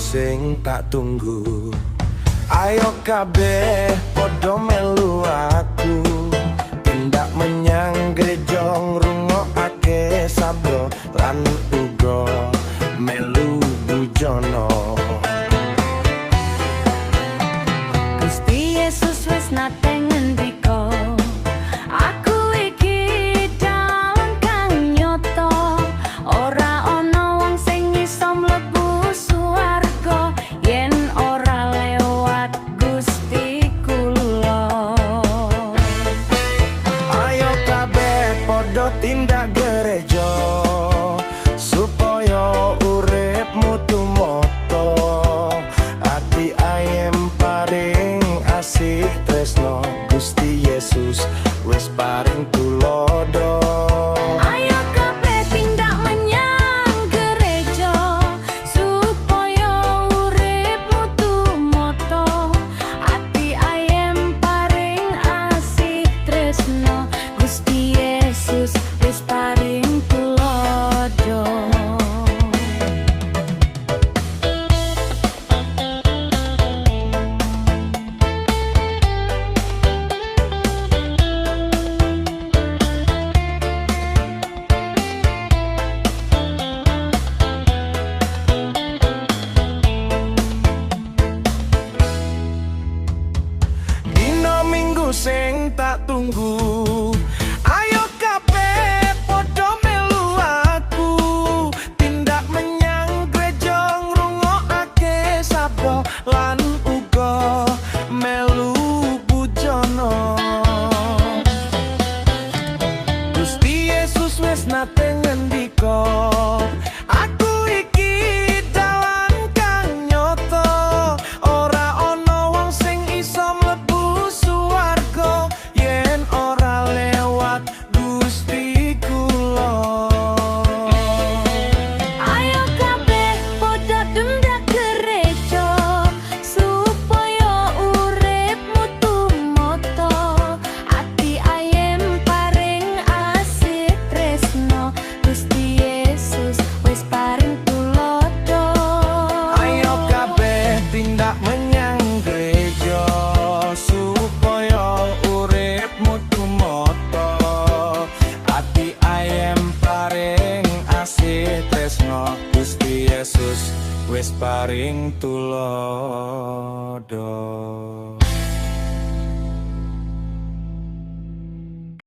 sing tak tunggu. Ayo kabeh padha melu aku, tindak menyang gereja ngrungokake sabda lan uga melu bujono. Gusti Yesus wis nate ngendika, "Aku iki dalan kang nyata. Ora ana wong sing iso mlebu swarga yen ora lewat Gusti kula." Ayo kabeh padha tindak gereja supaya uripmu tumoto. Ati ayem paring asih tresno, Gusti Yesus wis paring tulodo. Ayo kabeh tindak menyang gereja supaya uripmu tumoto. Ati ayem paring asih tresno, Gusti Yesus wis paring tulodo. Dino Minggu sing tak tunggu. Ayo kabeh padha melu aku, tindak menyang gereja ngrungokake sabda lan uga melu pujono. Gusti Yesus wis nate ngendika, "Aku iki dalan kang nyata. Ora ana wong sing iso mlebu swarga yen ora lewat Gusti kula." Ayo kabeh padha tindak gereja supaya uripmu tumoto. Ati ayem paring asih tresno, Gusti Yesus wis paring tulodo. Ayo kabeh tindak menyang gereja supaya uripmu tumoto. Ati ayem paring asih tresno, Gusti Yesus wis paring tulodo.